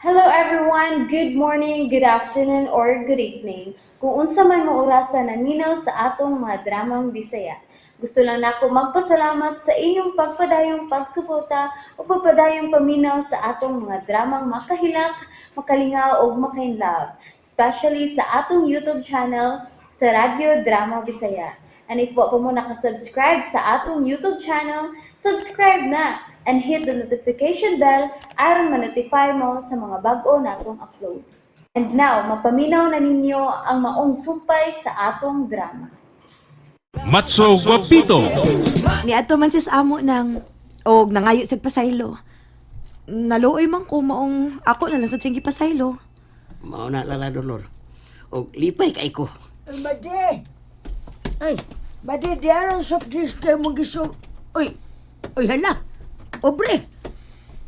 Hello everyone! Good morning, good afternoon, or good evening. Kung unsa man mo orasa naminaw sa atong mga dramang Bisaya. Gusto lang nako magpasalamat sa inyong pagpadayong pagsuporta o pagpadayong paminaw sa atong mga dramang makahilak, makalingaw ug makainlove, especially sa atong YouTube channel sa Radyo Drama Bisaya. And if wa pa mo nakasubscribe sa atong YouTube channel, subscribe na and hit the notification bell aron ma-notify mo sa mga bag-o natong uploads. And now, mapaminaw na ninyo ang maong sumpay sa atong drama. Matso Guapito. Niadto man sis amo nang og nangayo sig pasaylo. Naluoy man ko maong ako na lang sad siyang gipasaylo. Mao na lala Dolor. Og lipay kay ko. Ay, Madi! Ay, Madi, di ang soft drinks kayo mong giso. Uy, uy, hala. Obre,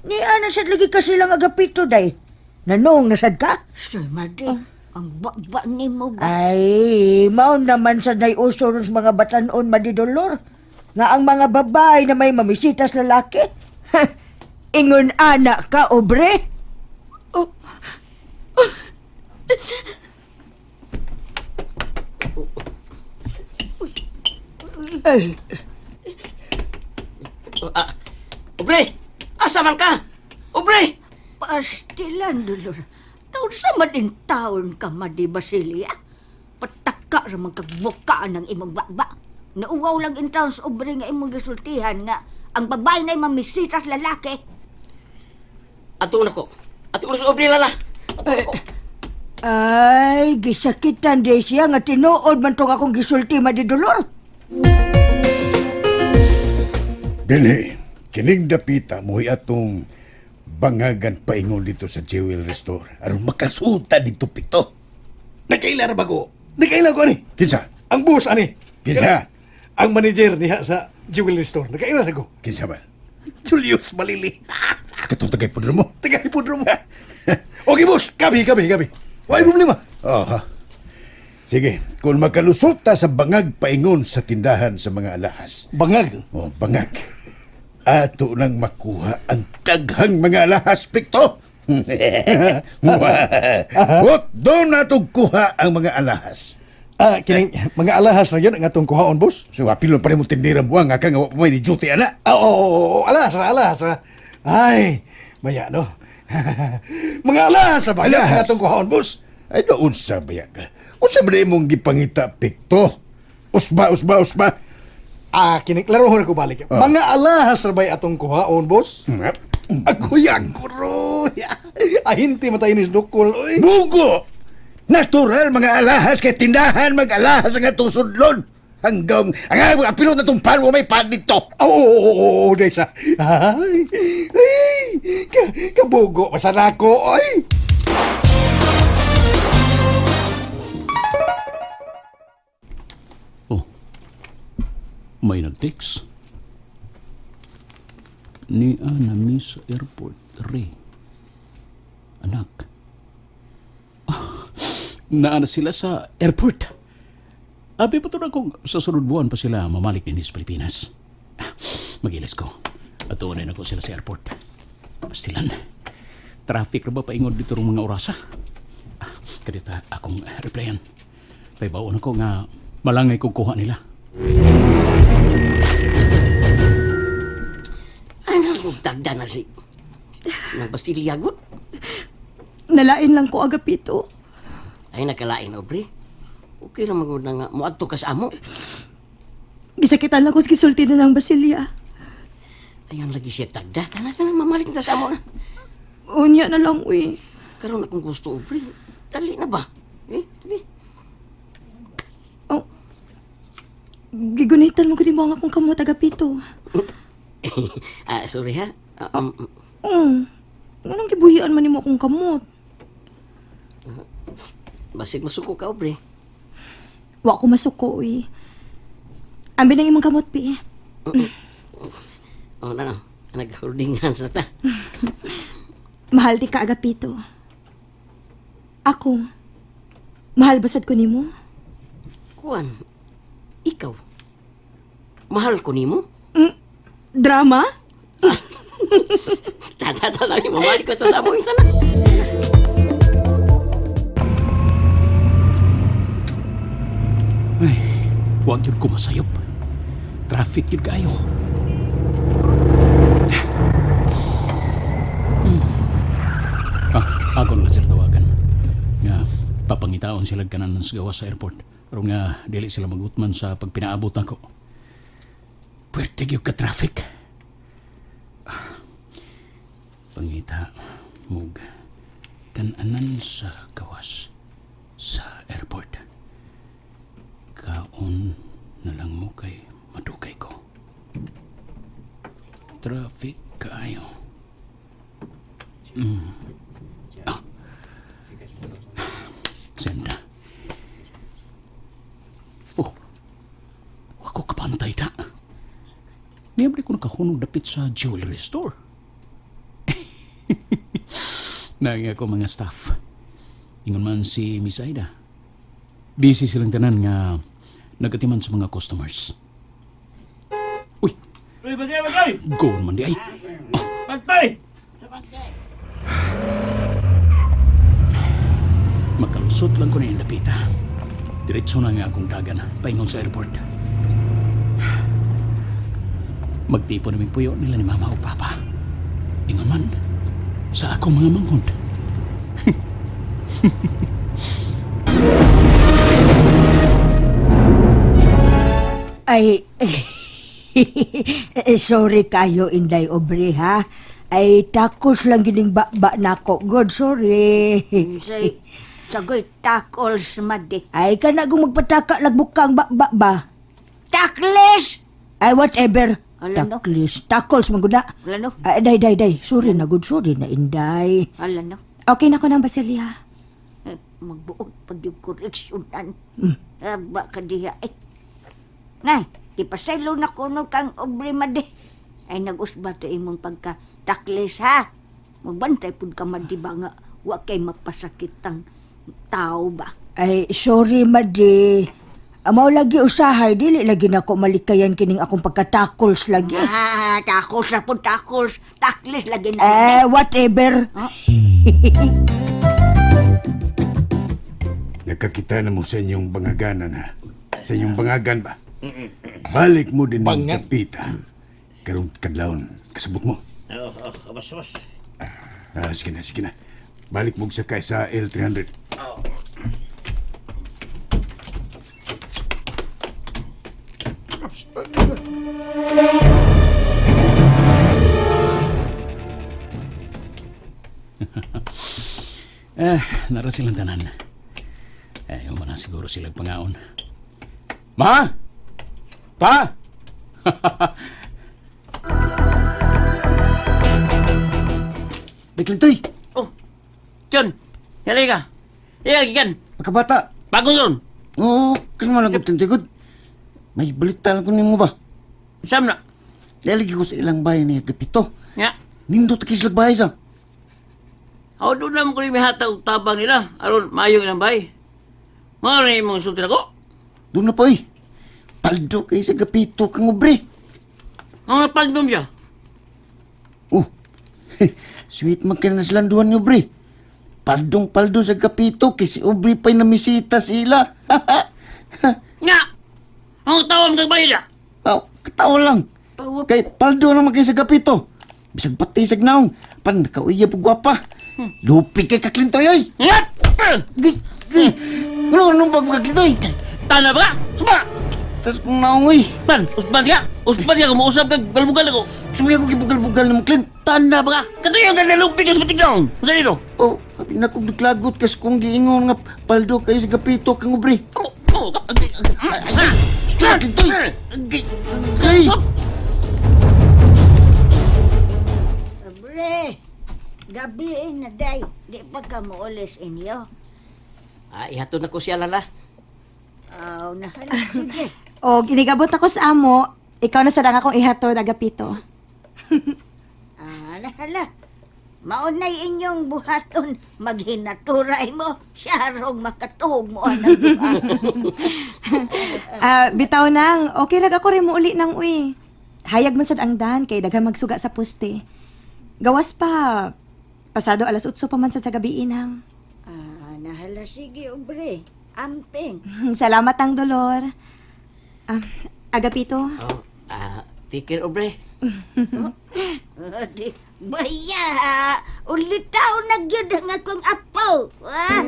ni ana sad lagi kasi lang agapito, day. Nanong nasad ka? Sir, Madi, ang ba ni mo ba? Ay, mao naman sa uso ron sa mga batanon, Madi Dolor. Nga ang mga babae na may mamisitas lalaki. Ingon ana ka, obre. Oh, Ay, Ah, Obre, asa man ka? Obre! Pastilan, Dolor. Taon sa man in taon ka, Madi Basilia. Pataka ra man kagbukaan ng imong baba. Nauwaw lang in taon sa obre nga imong gisultihan nga ang babae na mamisitas lalaki. Ato na ko. Ato na sa obre lala. Ato na ko. Ay, gisakitan di siya nga tinuod man tong akong gisulti, Madi Dolor. Dili, kining dapita mo'y atong bangagan paingon dito sa Jewel Restore. Aron makasuta dito pito. Nakaila ra ba ko? Nakaila ko ani. Kinsa? Ang boss ani. Kinsa? Ang manager niya sa jewelry store. Nakaila sa ko. Kinsa ba? Julius Malili. Katong tagay pudro mo. Tagay pudro mo. Okay boss, gabi gabi gabi. Why problema? Oh, ha. Sige, kung makalusot ta sa bangag paingon sa tindahan sa mga alahas. Bangag. Oh, bangag. Ato nang makuha ang daghang mga alahas, Pikto. What doon nato kuha ang mga alahas? Ah, kining mga alahas na yun ang atong kuhaon boss. So, apilon pa rin mo tindirang buwang nga kang wa pa may ni duty ana. Ah, oo, oo, oo, alahas ra, alahas ra. Ay, maya no. Mga alahas ra ba Alahas. ang atong kuhaon boss? Ay, doon sa baya ka. Unsa man imong gipangita, Pikto? Usba, usba, usba. Ah, kining klarohon ako balik. Ah. Mga alahas ra ba atong kuhaon boss? Ako yakuro. Ahinti matay ni dukol oy. Bugo! Natural mga alahas kay tindahan mag-alahas ang atong sudlon. Hanggang, ang apilon na itong pan, may pan dito. Oo, oo, oo, oo, Desa. Ay, ay, kabugo, basta ako, ay. Oh, may nag-text. Ni Ana mi sa airport, re. Anak. Ah, naana sila sa airport. Abi pa to na kung sa sunod buwan pa sila mamalik din sa Pilipinas. Ah, magilis ko. At na ko sila sa airport. Pastilan. Traffic ra ba paingon dito rong mga orasa? Ah, kadita akong replyan. Paybaon ako nga malangay kong kuha nila. Ano kung tagda na si Nang Basilia gud. Nalain lang ko agapito. Ay nakalain obre. Okay ra magud na nga moadto ka sa amo. Gisakitan lang ko sa gisulti na lang Basilia. Ayon lagi siya tagda. Tana tana mamalik ta sa amo na. Unya na lang uy. Karon akong gusto obre. Dali na ba? Eh, tabi. Oh. Gigunitan mo gud mo ang akong kamot agapito. Ah, sorry ha. Ah, Nganong gibuhian man nimo akong kamot? Basig masuko ka obre. Wa ko masuko uy. Ambi nang imong kamot pi. Oh, na na. Nag-holding hands na ta. Mahal di ka agapito. Ako. Mahal basad ko nimo? Kuan, ikaw. Mahal ko nimo. Drama? Tana tana, mamalik ko ta sa amo sana. Ay, wag yun ko masayop. Traffic yun kayo. Ah, ako na lang sila tawagan. Nga, papangitaon sila kanan sa gawas sa airport. Pero nga, dili sila magutman sa pagpinaabot nako. Pwerte gyud ka traffic. Ah, pangita, mug, kananan sa gawas sa airport. Kaon na lang mo kay madugay ko. Traffic kaayo. Ah. Senda. Oh. Ako kapantay ta. Niyabri ko nakahunong dapit sa jewelry store. Nangi ako mga staff. Ingon man si Miss Aida. Busy silang tanan nga nagatiman sa mga customers. Uy! Uy, bagay, bagay! Go man di ay. Pantay! Makalusot lang ko na yung dapita. Diretso na nga akong dagan, paingon sa airport. Magtipo namin puyo nila ni Mama o Papa. Ingon man, sa akong mga manghod. Ay, eh, sorry kayo, Inday Aubrey, ha? Ay, takos lang gining ba nako. God, sorry. Say, sagoy tackles, madi. Ay, kana kung magpataka lagbuk ang ba ba. Tackles! Ay, whatever. Ala, no? Taklis, tackles, mangguna. Ala, no? Ay, day, day, day. Sorry na, good. Sorry na, Inday. Ala, no? Okay na ko ng Basilia. Eh, magbuot pag yung koreksyonan. Aba ka diha eh. Nay, ipasaylo na kuno kang obre madi. Ay nag-usba to imong pagka taklis ha. Magbantay pud ka madi ba nga wa kay mapasakit ang tao ba. Ay, sorry, Madi. Amaw lagi usahay, dili lagi nako malikayan kining akong pagkatakols lagi. Ah, takos na pud takos. Taklis lagi na. Eh, whatever. Nagkakita na mo sa inyong bangaganan ha. Sa inyong bangagan ba? Balik mo din ng dapita. Karong kadlawon, kasabot mo. Oo, oh, abas, abas. Ah, sige na, sige na. Balik mo sa kay sa L300. Eh, nara silang tanan. Eh, yung na siguro sila pangaon. Ma! Pa! Deklintoy, Oh, John, yali ka. Iya, gikan. pagkabata. Bagong ron. Oo, kang man ang tigod. May balita lang ko nimo ba? Sam na. Lalagi ko sa ilang bahay ni Agapito. Nga. Nindot kay sila bahay sa. Ako doon naman ko rin may hatag og tabang nila. Aron, maayong ilang bay. Mga rin yung mga sulti ako. Doon na po eh. Paldo kay sa Agapito kang ubre. Ang napagdom siya. Oh, sweet man kaya na silang duwan ni ubre. Paldong paldo sa Agapito kay si Ubre pa'y namisita sila. Nga! Ang tawa mo kagbayad ah. Oh, katawa lang. Tawa. Kay paldo naman kay sa Agapito. Bisag pati sa gnaong. Pan, kauya po gwapa. Lupi kay kaklintoy ay. Nga! Gay, gay. Ano anong bag kaklintoy? Tana ba ka? Suma! Tas kung naong ay. Pan, usban ka! Usban ka, kumuusap ka, galbugal ako. Sumili ako kibugal-bugal ng Clint. Tana ba ka? Katuyo ka nalupi ka sa patignaong. Masa dito? Oh, habi na kong naglagot kas kung giingon nga paldo kayo sa Agapito kang ubre. Oh, oh, Agay, agay, ay, ay, Klintoy! Agay, agay! Obre, gabi eh, na day. Di pa ka moolis inyo. Ah, ihatod na ko siya, lala. Aw, nahala. Sige. Og inigabot ako sa amo, ikaw na sa akong ihatod, Agapito. Ah, nahala. Maunay inyong buhaton, maghinaturay mo, siya rong makatuog mo ang duha. Ah, bitaw nang, okay lang ako rin mo uli ng uwi. Hayag man sad ang dan kay daghan magsuga sa poste. Gawas pa, Pasado alas 8 pa man sad sa gabi, inang. Ah, nahala sige, Obre. Amping. Salamat ang Dolor. Ah, Agapito, Oh, take care, Obre. Ah, di, baya! Ulitaw na gyud ang akong apo. Ah.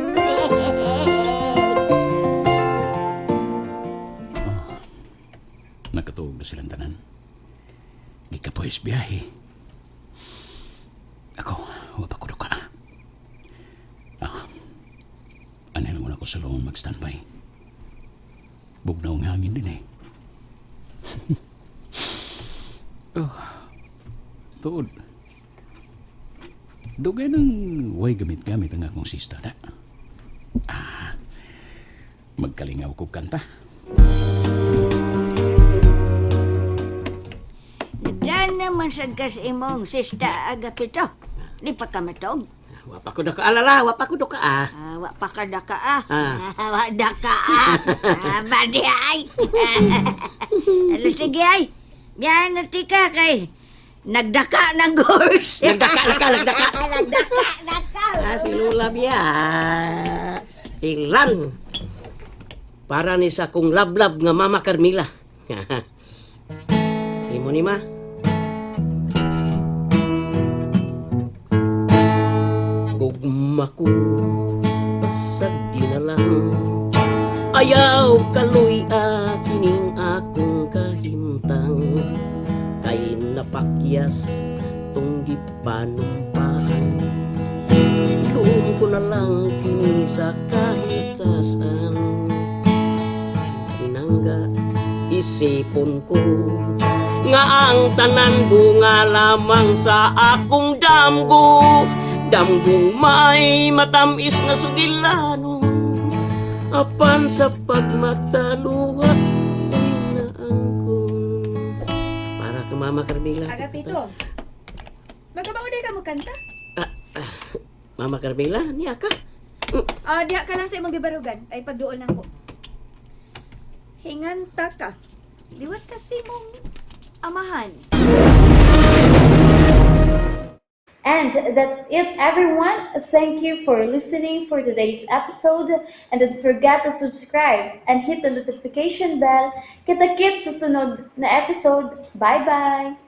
Nakatuog na silang tanan. Gikapoy sa biyahe. Ako, wa pa ko duka. Ah, anay lang muna ko sa loon mag-standby. Bugnaw ang hangin din eh. Oh, tuod. Dugay nang way gamit-gamit ang akong sista na. Ah, magkalingaw ko kanta. Nagdaan naman sad ka sa imong sista Agapito. Di pa ka matuog. Wa pa ko daka alala, wa pa ko daka ah. Ah, wa pa ka daka ah. Ah. Wa daka ah. Ah, badi ay. Ala sige ay. Biyahan na tika kay nagdaka ng gors. Nagdaka, nagdaka, nagdaka. Nagdaka, nagdaka. Ah, si Lola biya. Stilang. Para ni sa kong lablab nga Mama Carmila. Imo ni ma. Gugma ko pasag di na lang. Ayaw kaloy kining akong kahimtang kay napakyas tong gipanumpaan. Iluom ko na lang kini sa kahitasan. Minangga isipon ko nga ang tanan bunga lamang sa akong damgo. Damgong may matamis na sugilanon. Apan sa pagmataluha ko'y naangkon. Para ka Mama Carmela. Agapito, magkabauday ka mo kanta? Mama Carmela, niya ka. Ah, diha ka lang sa imong gibarugan. Ay pagduol lang ko. Hinganta ka. Liwat kasi mong amahan. And that's it, everyone. Thank you for listening for today's episode. And don't forget to subscribe and hit the notification bell. Kita-kits sa sunod na episode. Bye-bye!